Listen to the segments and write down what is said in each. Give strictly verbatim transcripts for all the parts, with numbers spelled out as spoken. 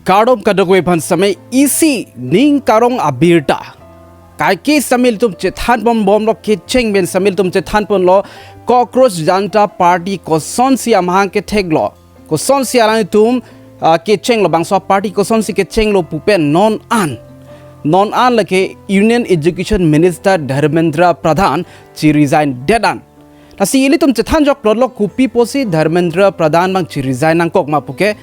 Kardom kadokave aphan sitame isi ning karong abirta. Kaike sitame ilitum chethan ponbomlo, kecheng pen sitame ilitum chethan ponlo, Cockroach Janta Party kosonsi amahang ketheklo, kosonsi alangtum, ah, kechenglo, bangso party kosonsi kechenglo pu pen non an. Non an lake Union Education Minister Dharmendra Pradhan chi-resign det an. Lasi ilitum chethan joklo, kopi pusi Dharmendra Pradhan abang chi-resign nangkok ma puke.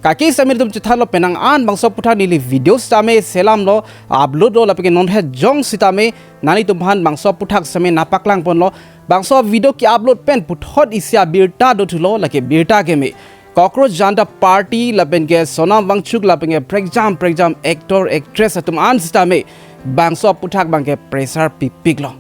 Kaike sitame ilitum chethanlo, penang an bangso aphuthak neli video sitame selamlo, uploadlo, lapen ke non he jong sitame nanglitum aphan bangso aphuthak sitame nangpaklang ponlo. Bangso video ke-upload pen puthot isi abirta dothulo, lake birta keme. Cockroach Janta Party lapen ke Sonam Wangchuk lapen ke prekjam prekjam actor actress atum an sitame bangso aphuthak abang ke pressure pipiklo.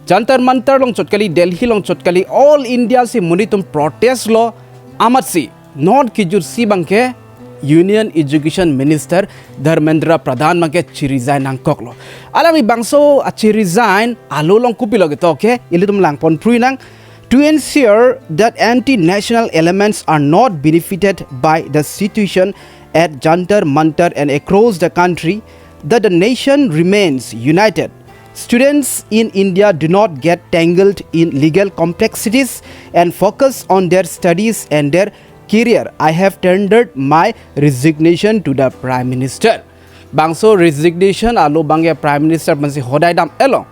Jantar Mantar along chot kali, Delhi along chot kali, all India si monit atum protest lo, amatsi non kijutsi abang ke Union Education Minister Dharmendra Pradhan abang ke chi-resign nangkoklo. Alangli bangso achi-resign alo along kopilo ketok ke ilitum lang ponprui nang. To ensure that anti-national elements are not benefited by the situation at Jantar Mantar and across the country, that the nation remains united. Students in India do not get tangled in legal complexities and focus on their studies and their career. I have tendered my resignation to the Prime Minister. Bangso resignation alo abang ke Prime Minister pensi hodai dam-etlo.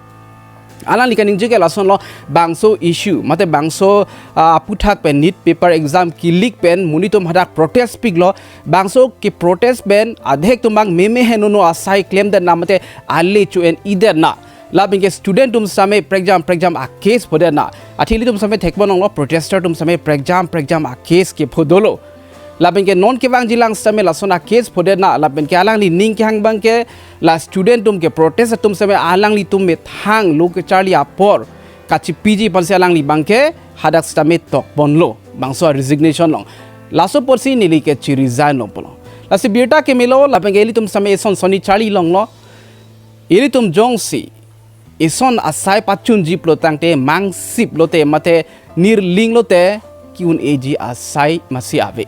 Alangli kaningje ke lasonlo, bangso issue mate bangso, ah, aphuthak pen NEET paper exam ke-leak pen monit atum hadak protest piklo. Bangso ke-protest pen adhek atum abang meme henono asai klemdetna mate ale cho-en-idetna. Lapen ke student atum sitame prekjam prekjam a-case phodetna. Athe ilitum sitame thekpon longlo, protester atum sitame prekjam prekjam a-case kepho dolo. Lapen ke non kevangjilang sitame lason a-case phodetna, lapen ke alangli ning kehang abang ke la student atum ke protest atum sitame alanglitum methang lo kecharli apor kachipiji pensi alangli abang ke hadak sitame tokponlo bangso resignation along. Laso apotsi neli ke chi-resign lo pulo. Lasi birta kemelo, lapen ke ilitum sitame eson sonni charli longlo. Ilitum jongsi eson asai pachunji pulo tangte, mangsip lote mate nirling lote ke-un-eji asai masi ave.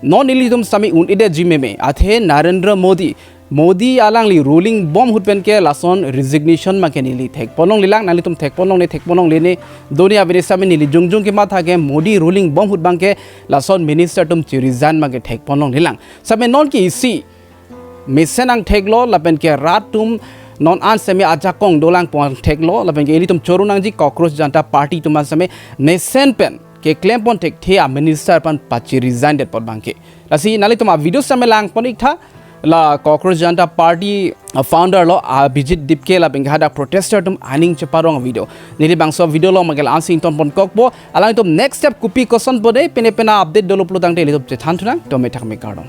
Non ilitum sitame un-edetji meme. Athe Narendra Modi, Modi alangli ruling bom ahut pen ke lason resignation abang ke neli thekpon longlelang, nanglitum thekpon longle, thekpon longle ne, doni avene sitame neli jongjong kematha ke Modi ruling bom ahut abang ke lason minister atum chi-resign abang ke thekpon longlelang. Sitame non ke isi mesen angthek lo, lapen ke rat atum non an sitame ajakong dolang pon angthek lo, lapen ke ilitum choro nangji Cockroach Janta Party atum an sitame mesen pen keklem pon thekthe a-minister aphan pachi-resign det apot abang ke. Lasi nanglitum a-video sitame lang pon-iktha, la Cockroach Janta Party a-founder lo Abhijit Dipke lapen ke hadak protester atum aning cheparong video. Neli bangso video lo makel ansing ton ponkokpo, alangtum next step kopi koson pode, pine pina update dolo pulo tangte ilitum chethan thunang, to methak me kardom.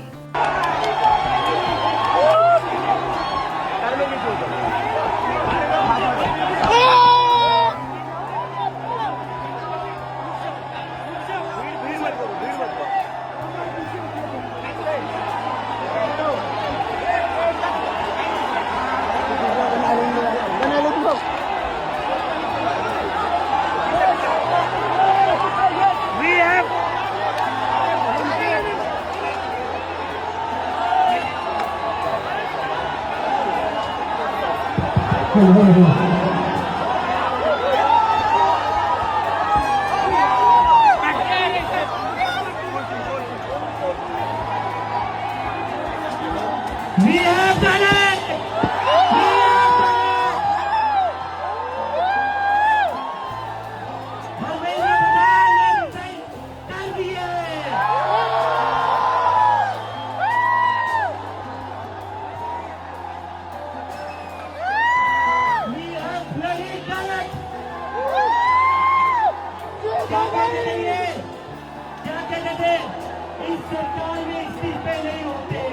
We have done it! We have done it! Bhupendra Pradhan has resigned. कर दिए। We have bloody ballot। क्या कहते थे ये? क्या कहते थे? इस सरकार में इस्तीफे नहीं होते।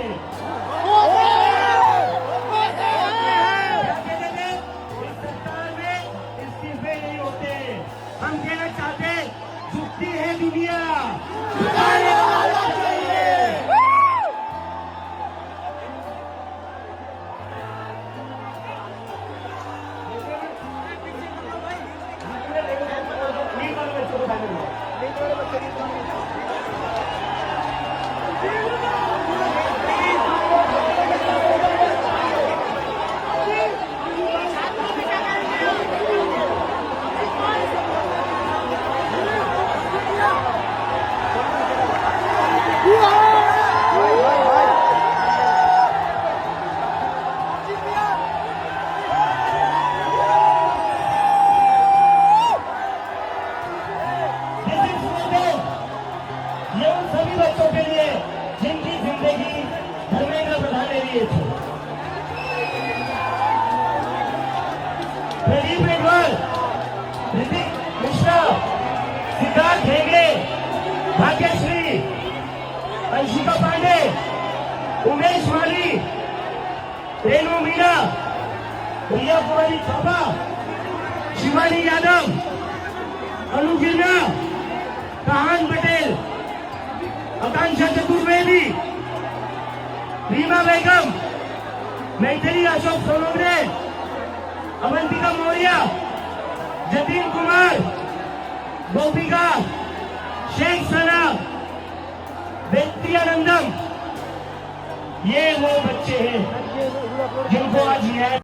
Umesh Mali, Renu Mina, Priya Kumari Thapa, Shivani Yadav, Anu Girna, Kahan Patel, Akansha Chaturvedi, Rima Begum, Maithili Ashok Sonogre, Avantika Maurya, Jatin Kumar, Gopika, Sheikh Sana, Beti Anandam, ये वो बच्चे हैं जिनको आज न्याय